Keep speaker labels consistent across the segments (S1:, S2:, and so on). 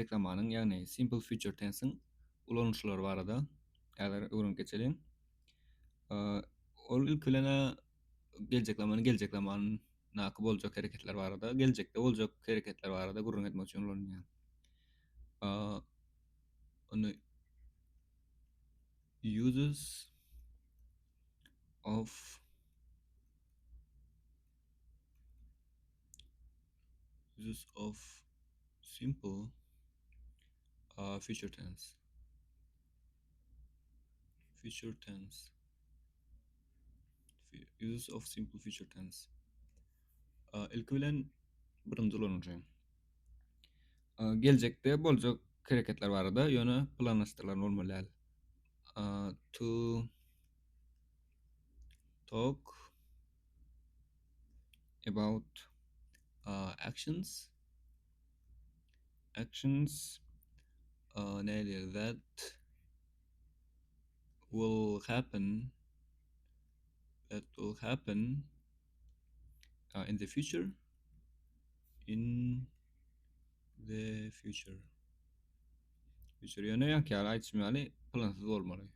S1: Geljek zamanyň, ýagny simple future tense-iň ulanyşlary barada häzir öwrenip geçeliň. Ol ilki bilen geljek zamany geljek zamandaky boljak hereketler barada, geljekde boljak hereketler barada gürrüň etmek üçin ulanylýar. Ony uses of uses of simple uh, future tense future tense uses of simple future tense uh, ilki bilen birinji ulanyjy uh, geljekde boljak hereketler barada ýöne planlaşdyrylan bolmaly däl uh, to talk about uh, actions actions uh, nähili that will happen that will happen uh, in the future in the future future ýöne ýaňky ýaly aýdyşym ýaly plansyz bolmaly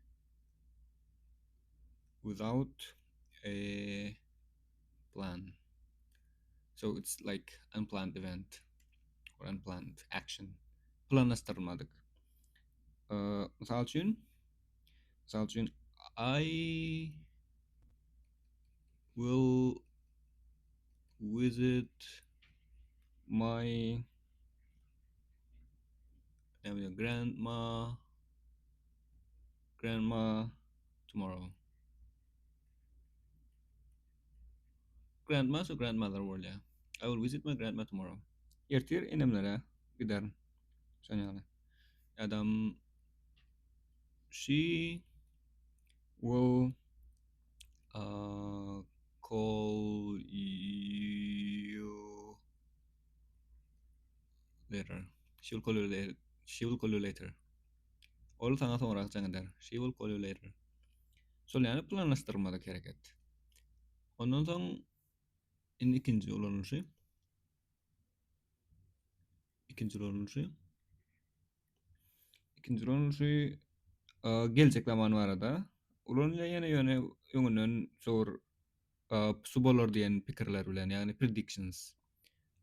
S1: without a plan. So it's like unplanned event or unplanned action. Planlaşdyrylmadyk. Uh, mysal üçin, mysal üçin I will visit my grandma grandma tomorrow. Grandma so grandmother bolýar. I will visit my grandma tomorrow. Ertir enemlere giderin. Şon ýaly. Ýa-da she will uh, call you later. She will call you later. She will call you later. Ol saňa soňrak jaň eder. She will call you later. Şol ýaly planlaşdyrylmadyk hereket. Ondan soň indi ikinji ulanylyşy. Ikinji ulanylyşy. Ikinji ulanylyşy geljek zaman barada ulanylýar ýene ýöne öňünden şo bir su bolar diýen pikirler bilen, ýagny predictions.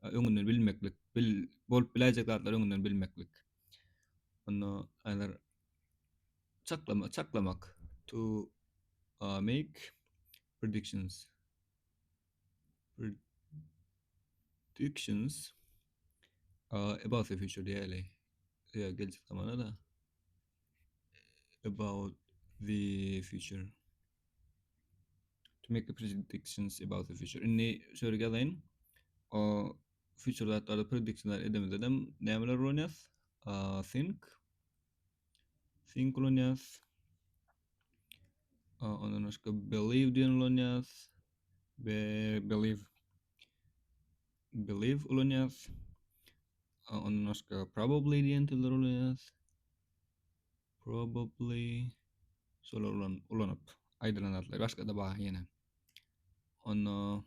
S1: Öňünden bilmeklik, bil bolup biläýjek zatlary öňünden bilmeklik. Onda häzir çaklama, çaklamak to uh, make predictions. Predictions uh, about the future diýeli. Ýa geljek zamana da about the future. To make the predictions about the future. Indi şöyle ýazaýyn. O future zatlarda predictionlar edemizde nämeler ulanýas? Uh, think think ulanýas. Uh, ondan başga believe diýen ulanýas. Be believe believe ulanýas. Uh, ondan başga probably diýen sözler ulanýas. Probably şolar ulan ulanyp aýdylan zatlar başga-da bar ýene. Onda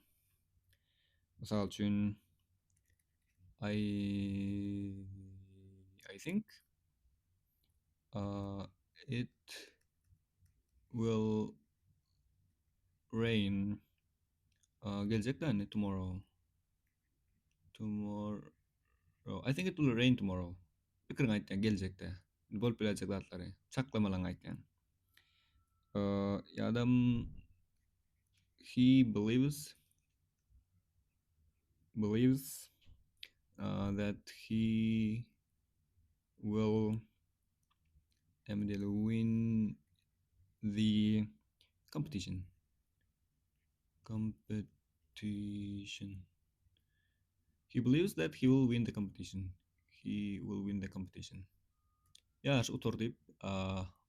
S1: mysal üçin I I think uh, it will rain uh, geljek däni tomorrow. Tomorrow. I think it will rain tomorrow. Pikiriňi aýtýan geljekde. Bolup biläýjek zatlary. Çaklamalaňy aýtýan. Uh, ýa-da he believes believes uh, that he will näme diýeli win the competition. Competition. He believes that he will win the competition. He will win the competition. Ýaryş utar diýip,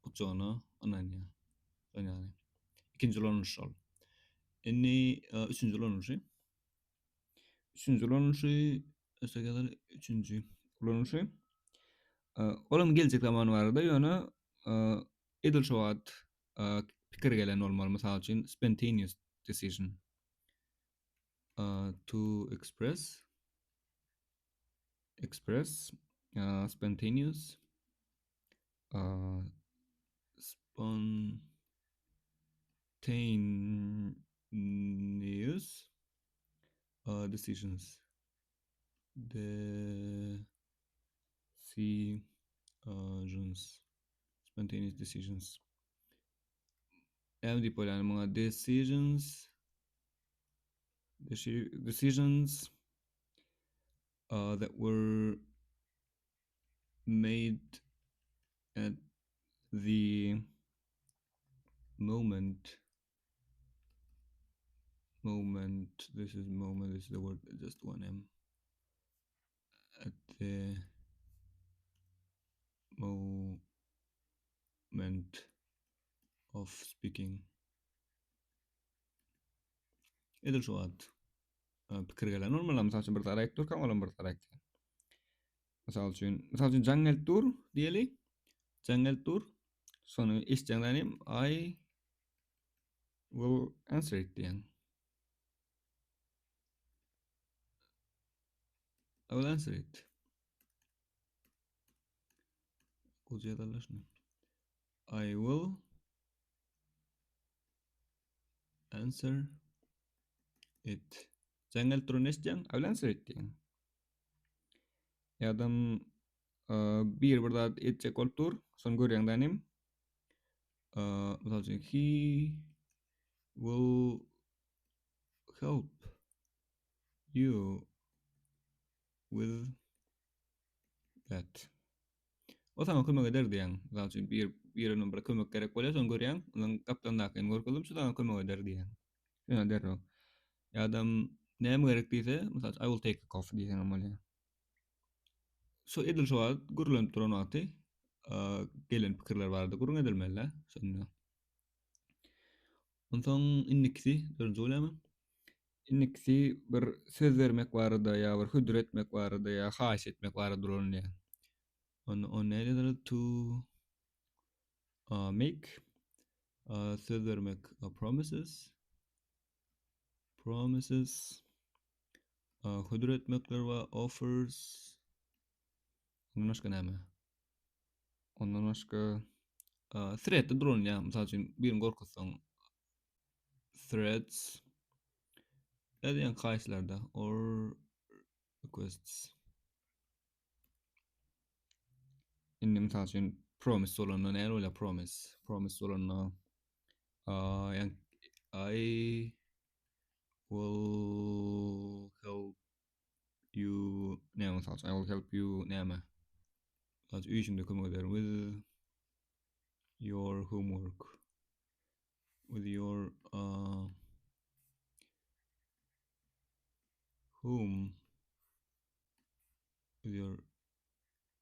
S1: utjagyna ynanýar. Şol ýaly. Ikinji ulanylyş şol. Indi üçünji ulanylyşy. Üçünji ulanylyşy, üçünji ulanylyşy. Ol hem geljek zaman barada, ýöne edil şo wagt pikir gelen bolmaly. Mysal üçin, spontaneous decision. To express express. Spontaneous spontaneous decisions decisions spontaneous decisions näme diýip bolýar muňa decisions decisions uh, that were made at the moment moment this is moment this is the word just one m at the moment of speaking edil şu wagt pikir gelen bolmaly mysal üçin bir zat aýdyp durkaň olam bir zat aýtýar mysal üçin mysal üçin jaň gelip dur diýeli jaň gelip dur şony eşitjäň dänim I will answer it diýen I will answer it Goja ýazarlar şuny. I will answer it. Jaň gelip duran eşitýäň, I will answer it diýýäň. Ýa-da bir bir zat etjek bolup dur, şony görýäň dänim. Mysal üçin, he will help you with that. O saňa kömek eder diýýäň. Mysal üçin, bir birine bir kömek gerek bolýar, şony görýäň, onuň gapdalyndakyny görkezdim, şu saňa kömek eder diýýäň. Ýöne derrew. Ýa-da näme gerek diýse, mysal üçin, I will take a coffee diýseň hem bolýar. Şu edil şu wagt gürlenip duran wagty gelen pikirler barada gürrüň edilmeli-dä şonda. Onsoň indikisi, dördünji bolýarmy? Indikisi bir söz bermek barada ýa bir hödür etmek barada ýa haýyş etmek barada ulanylýar. Onda ony nähili ýazarys? To make söz bermek promises promises hödür etmekler we offers ondan başga näme? Ondan başga threat-de ulanylýar. Mysal üçin birini gorkuzsaň threats ýa-da haýyşlarda or requests. Indi mysal üçin promise bolanda näme bolýar promise? Promise bolanda I will help you näme mysal üçin I will help you näme? Mysal üçin öý işiňde kömek ederin with your homework with your uh, home with your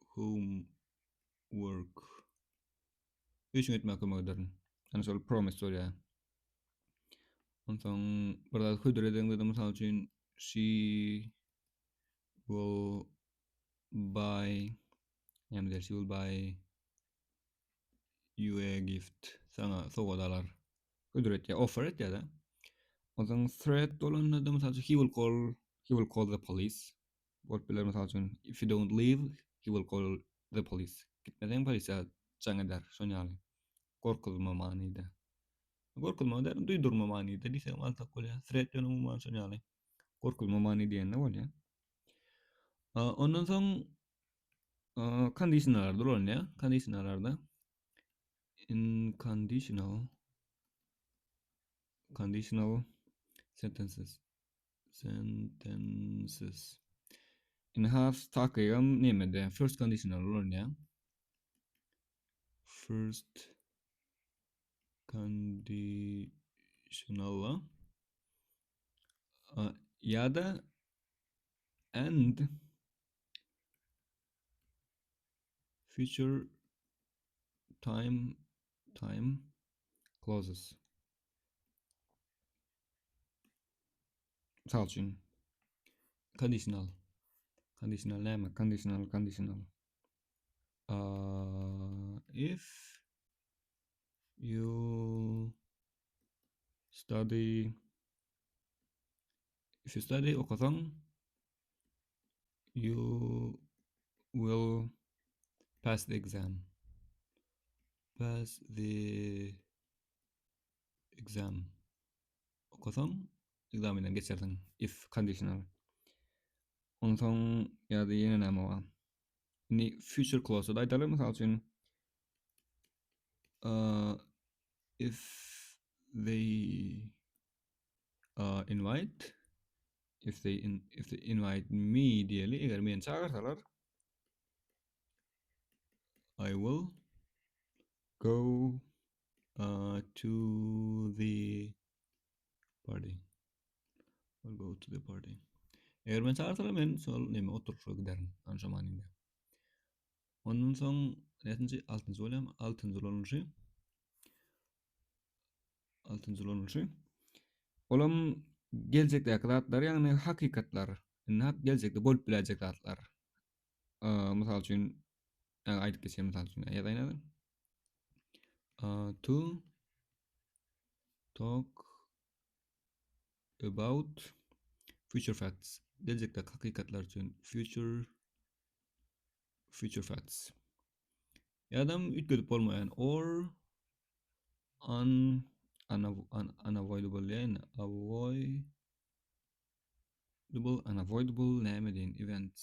S1: homework Öýçüň etmäge kömek ederin. Ýani şol promise bolýar. Onsoň bir zat hödür edeňde-de mysal üçin she will buy näme diýer she will buy you a gift saňa sowgat alar. Hödür etýär, offer etýär-de. Onsoň threat bolanda-da mysal üçin he will call he will call the police. Bolup biler mysal üçin if you don't leave he will call the police. Gitmeseň polisiýa jaň eder. Şon ýaly. Gorkuzma manyda. Gorkuzma däl, duýdurma manyda diýsem alsak bolýar. Threat ýöne umuman şon ýaly. Gorkuzma many diýende bolýar. Ondan soň kondisionallarda ulanylýar. Kondisionallarda in conditional conditional sentences sentences Indi has takygam nemede first conditional ulanýar. First conditional ýa-da and future time time clauses. Mysal üçin conditional conditional näme? Conditional conditional uh, if you study if you study okasaň you. will pass the exam. Pass the exam. Okasaň, ekzamenden geçersiň. If conditional. Onsoň ýa-da ýene näme bar? Indi future clause-da aýdaly, mysal üçin uh, if they uh, invite if they in, if they invite me diýeli, eger meni çagyrsalar I will go uh, to the party. I'll go to the party. Eger men çagyrsalar men şol neme oturyşa giderin. Ana şo manyda. Ondan soň näçinji? Altynjy bolýarmy? Altynjy ulanylyşy. Altynjy ulanylyşy. Olam geljekdäki zatlar, ýagny hakykatlar. Indi hak geljekde bolup biläýjek zatlar. Mysal üçin, aýdyp geçeýin mysal üçin ýazaýyn häzir. To talk about future facts. Geljekdäki hakykatlar üçin future future facts. Ýa-da üýtgedip bolmaýan or un, un, unavoidable ýa avoidable unavoidable näme diýen events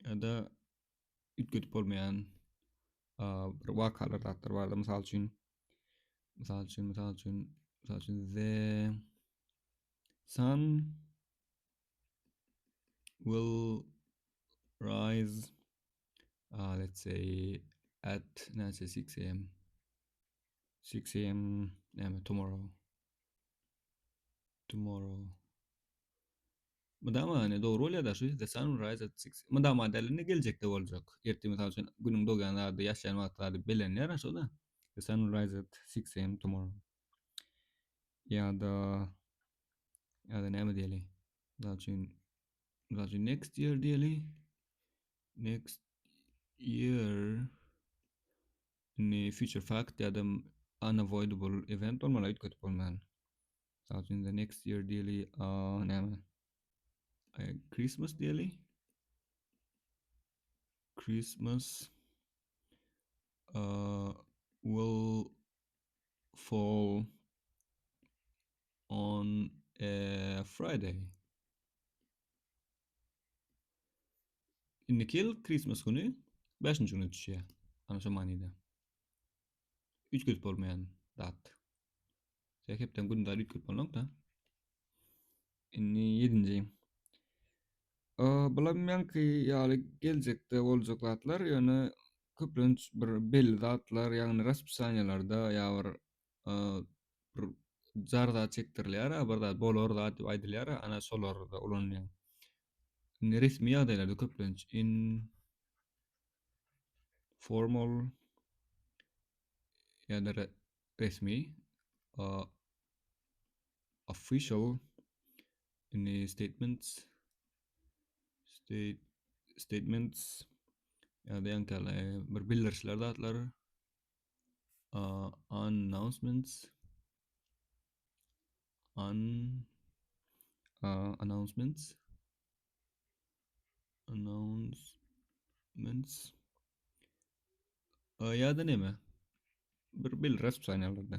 S1: ýa-da üýtgedip bolmaýan bir wakalar zatlar barda mysal üçin mysal üçin mysal üçin mysal üçin the sun will rise uh, let's say at näçe 6 am 6 am näme tomorrow tomorrow Mydama ýani dogry bolýada şu the sun will rise at 6 mydama däl indi geljekde boljak. Ertir mysal üçin günüň dogýan zady ýaşaýan wagty zady belenýär şo-da. The sun will rise at 6 am tomorrow. Ýa-da ýa-da näme diýeli? Mysal üçin mysal üçin next year diýeli. Next year indi future fact ýa-da unavoidable event bolmaly üýtgedip bolmaýan. Mysal üçin the next year diýeli, näme? Christmas diýeli. Christmas uh, will fall on a Friday. Indiki ýyl Christmas güni 5-nji güne düşýär. Ana şo manyda. Üýtgedip bolmaýan zat. Sen hepden günde üýtgedip bolmak-da. Indi 7-nji. Bulam ýaňky ýaly geljekde boljak zatlar, ýöne köplenç bir belli zatlar, ýagny raspisaniýalarda ýa bir bir jar zat çekdirilýär, bir zat bolar zat diýip aýdylýar, ana şolarda ulanylýar. Indi resmi ýagdaýlarda köplenç in formal ýa-da resmi official indi statements state statements ýa-da ýaňky bir bildirişler zatlar announcements an announcements announcements ýa-da näme bir belli raspisaniýalarda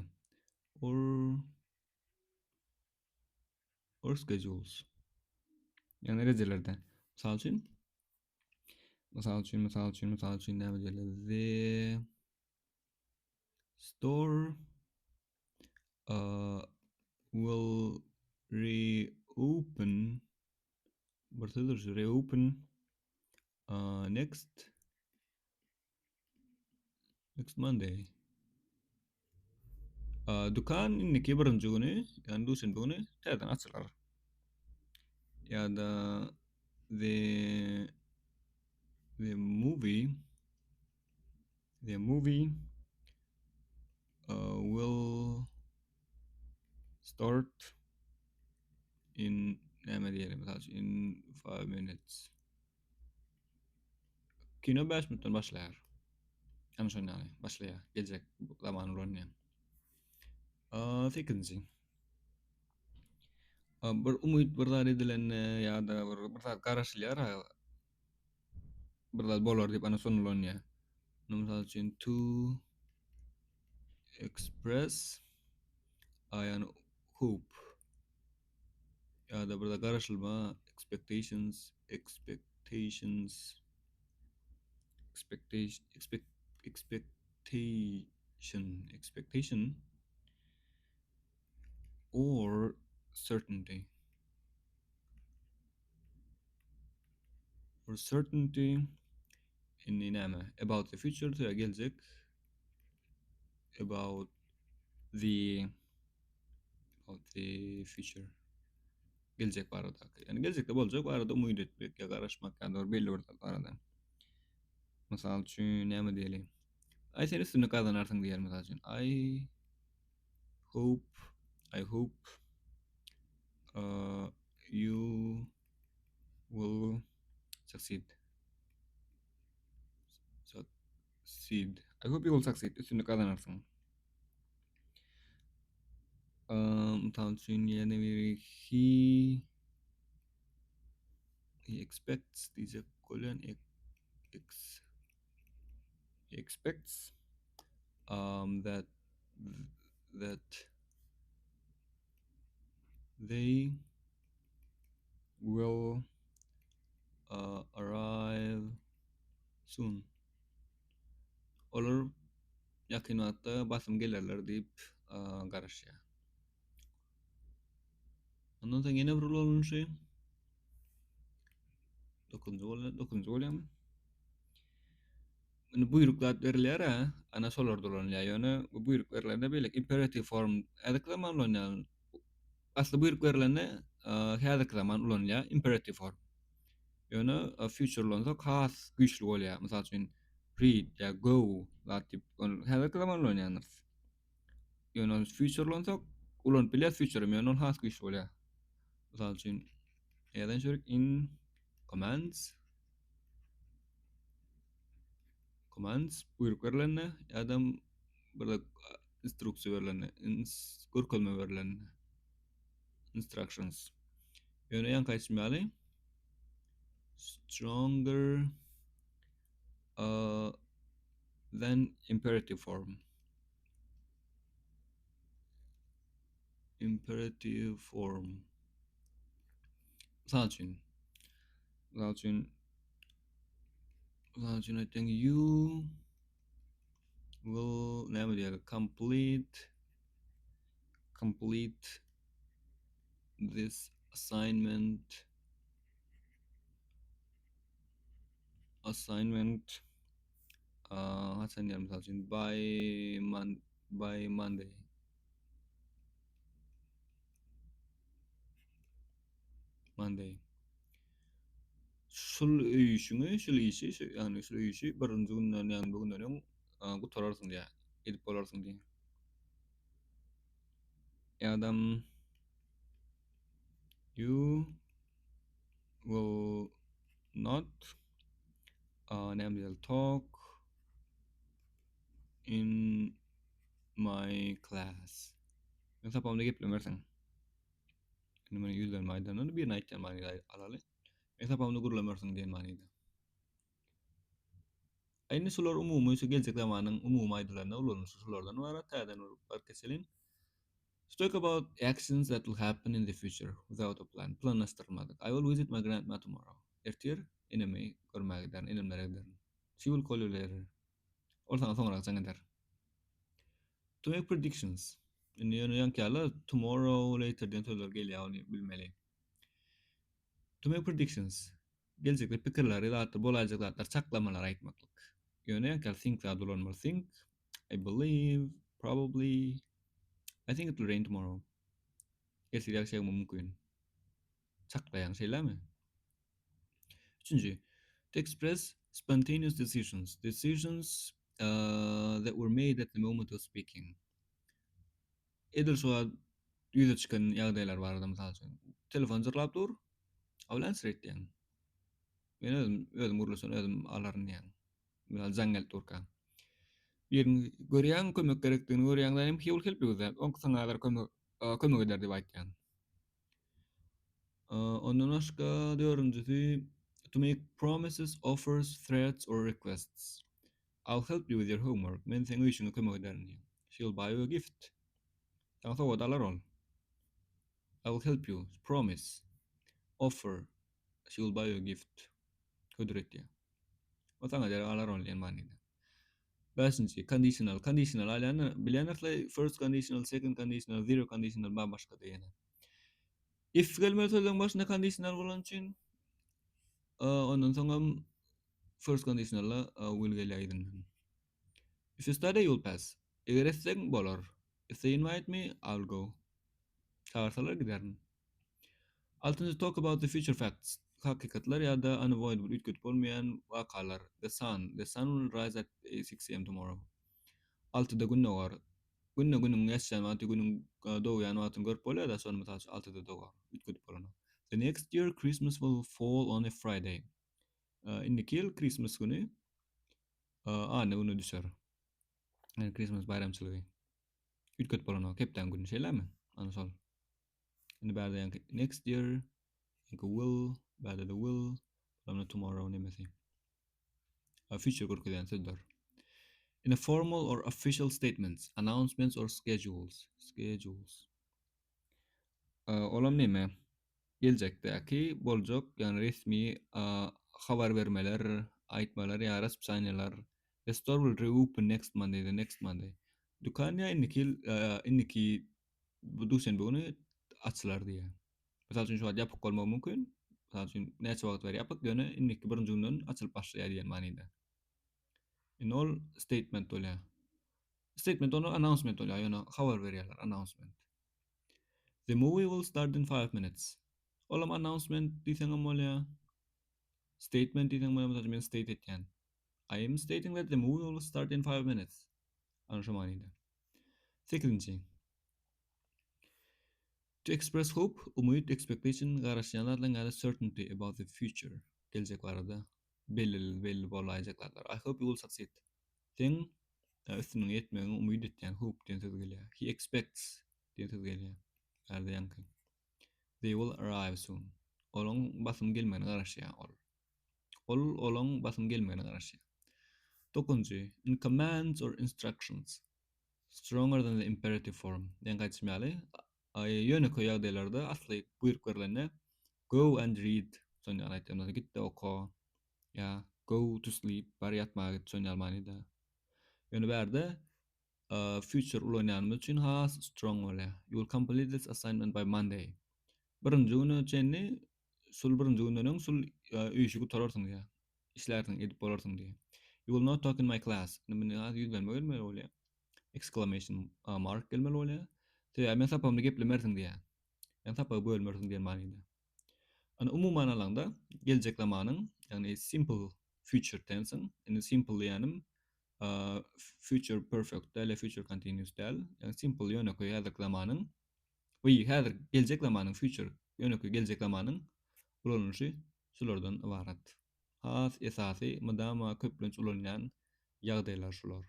S1: or or schedules ýagny rejelerde mysal üçin mysal üçin mysal üçin mysal üçin näme diýeli the store uh, will reopen bir sözdür reopen uh, next Next Monday. Dükan indiki birinji güni, ýagny duşenbe güni täzeden açylar. Ýa-da the the movie the movie uh, will start in näme diýelim, mysal üçin in 5 minutes. Kino 5 minutdan başlaýar. Ana şonda ýaly başlaýar. Geljek zaman ulanýar. Sekizinji. Bir umyt bir zat edilende ýa-da bir bir zat garaşylýar. bir zat bolar diýip ana şony ulanýar. Mysal üçin to express ýagny hope ýa-da bir zat garaşylma expectations expectations expectation expect expectation expectation or certainty or certainty indi näme about the future söýe geljek about the about the future geljek baradaky ýagny geljekde boljak barada umyt etmek ýa garaşmak ýa da belli bir zat barada mysal üçin näme diýeli aý sen üstünlik gazanarsyň diýeli mysal üçin I hope I hope uh, you will succeed. Succeed. I hope you will succeed. Üstünlik gazanarsyň. Um, mysal üçin ýene biri he he expects diýjek bolýan ex he expects um, that that they will uh, arrive soon. Olar ýakyn wagtda basym gelerler diýip uh, garaşýar. Ondan soň ýene bir ulanylyşy 9-njy bolýar, 9-njy bolýarmy? Indi buýruk zat berilýär-ä, ana şolar ulanylýar. Ýöne bu buýruk berlende beýleki imperativ form häzirki zaman ulanylýar. Asly buýruk berlende häzirki zaman ulanylýar imperativ form. Ýöne future ulansak has güýçli bolýar. Mysal üçin read ýa go zat diýip ony häzirki zaman ulanýandyrys. Ýöne ony future ulansak ulanyp bilýäris future hem ýöne ol has güýçli bolýar. Mysal üçin ýazan şerik in commands Commands buýruk berlende ýa-da bir instruksiýa berlende, ins görkezme berlende. Instructions. Ýöne ýaňky aýtşym ýaly stronger uh, than imperative form. Imperative form. Mysal üçin, mysal üçin Mysal üçin aýtsaň you will näme diýeli complete complete this assignment assignment uh, haçan diýeli mysal üçin by mon by Monday Monday. Şul öý işiňi, şul işi, şu, ýagny şul öý işi birinji günden, ýagny bu günden öň gutararsyň diýýär. Edip bolarsyň diýýär. Ýa-da you will not uh, näme diýeli talk in my class. Men sapagymda geplemersiň. Indi muny ýüzlenme aýdanda birini aýtýan manyda alaly. Men sapagymda gürlemersiň diýen manyda. Indi şular umumy şu geljek zamanyň umumy aýdylanda ulanylyşy şulardan ybarat. Täzeden bir baryp geçeliň. To talk about actions that will happen in the future without a plan. Planlaşdyrylmadyk. I will visit my grandma tomorrow. Ertir enemi görmäge giderin, enemlere giderin. She will call you later. Ol saňa soňrak jaň eder. To make predictions. Indi ýöne ýaňky ýaly tomorrow, later diýen sözler gelýär, ony bilmeli. To make predictions. Geljekde pikirleri, zatlar, bolaýjak zatlar, çaklamalary aýtmaklyk. Ýöne ýaňky ýaly think zady ulanmaly. Think, I believe, probably, I think it will rain tomorrow. Ertir ýagyş ýagmagy mümkin. Çaklaýaň, şeýlemi? Üçünji, to express spontaneous decisions, decisions uh, that were made at the moment of speaking. Edil şu wagt ýüze çykan ýagdaýlar barada mysal üçin. Telefon jyrlap dur. I will answer it diýen. Men özüm özüm gürleşen özüm alaryn diýen. Mysal jaň gelip durka. Birini görýäň, kömek gerekdigini görýäň, then he will help you with that. Oňki saňa häzir kömek kömek eder diýip aýtýan. Ondan başga dördünjisi. To make promises, offers, threats or requests. I'll help you with your homework. Men seň öý işiňe kömek ederin diýýär. She'll buy you a gift. Saňa sowgat alar ol. I will help you. Promise. Offer. She will buy you a gift. Hödür etýär. O saňa derek alar ol diýen manyda. Bäşinji, conditional. Conditional alýan bilýändirler first conditional, second conditional, zero conditional bar başga-da ýene. If gelmeli sözleň başynda conditional bolany üçin ondan soňam first conditionalda will gelýär yzyndan. If you study you will pass. Eger etseň bolar. If they invite me, I will go. Çagyrsalar giderin. Altynjy talk about the future facts. Hakykatlar ýa-da unavoidable üýtgedip bolmaýan wakalar. The sun. The sun will rise at 6 am tomorrow. Altyda gün dogar. Günde günüň ýaşýan wagty, günüň dogýan wagtyny görüp bolýar-da, şony mysal üçin altyda dogar. Üýtgedip bolanok. The next year Christmas will fall on a Friday. Indiki ýyl Christmas güni anna güne düşer. Ýagny Christmas baýramçylygy. Üýtgedip bolanok. Hepdäň güni şeýlemi? Ana şol. Indi bärde ýaňky next year, ýaňky will, bärde-de will, bulamda tomorrow nemesi. Future görkezýän sözler. In a formal or official statements, announcements or schedules. Schedules. Olam neme? Geljekdäki boljak, ýagny resmi habar bermeler, aýtmalar ýa raspisaniýalar. The store will reopen next Monday, the next Monday. Dükan ýa indiki ýyl, indiki bu duşenbe güni açylar diýýär. Mysal üçin şu wagt ýapyk bolmagy mümkin. Mysal üçin näçe wagt bäri ýapyk, ýöne indiki birinji günden açylyp başlaýar diýen manyda. Indi ol statement bolýar. Statement ony announcement bolýar, ýöne habar berýärler, announcement. The movie will start in 5 minutes. Olam announcement diýseňem bolýar. Statement diýseň bolýar, mysal üçin men state etýän. I am stating that the movie will start in 5 minutes. Ana şo manyda. Sekizinji. To express hope, umyt, expectation, garaşýan zatlaryň ýa-da certainty about the future, geljek barada belli belli bolaýjak zatlar. I hope you will succeed. Seň üstünlige ýetmegiňi umyt etýän, hope diýen söz gelýär. He expects diýen söz gelýär. Bärde ýaňky. They will arrive soon. Olaň basym gelmegine garaşýar ol. Ol olaň basym gelmegine garaşýar. Dokuzynjy, in commands or instructions. Stronger than the imperative form. Diýen gaýdyşym ýaly, ýönekeý ýagdaýlarda asly buýruk berlende go and read şon ýaly aýtýar. Mesela git-de oka ýa go to sleep bar ýatmaga git şon ýaly manyda. Ýöne bärde future ulanýanymyz üçin has strong bolýar. You will complete this assignment by Monday. Birinji güne çenli şul birinji günden öň şul işi gutararsyň diýýär. Işlärsiň, edip bolarsyň diýýär. You will not talk in my class. Indi muny az ýüzlenme gelmeli bolýar. Exclamation mark gelmeli bolýar. Sebäbi men sapagymda geplemersiň diýýär. Ýagny sapagy bölmersiň diýen manyda. Ýagny umuman alaňda geljek zamanyň, ýagny simple future tense-iň, indi simple diýýänim future perfect däl, future continuous däl. Ýagny simple ýönekeý häzirki zamanyň we häzir geljek zamanyň future ýönekeý geljek zamanyň ulanylyşy şulardan ybarat. Has esasy mydama köplenç ulanylýan ýagdaýlar şular.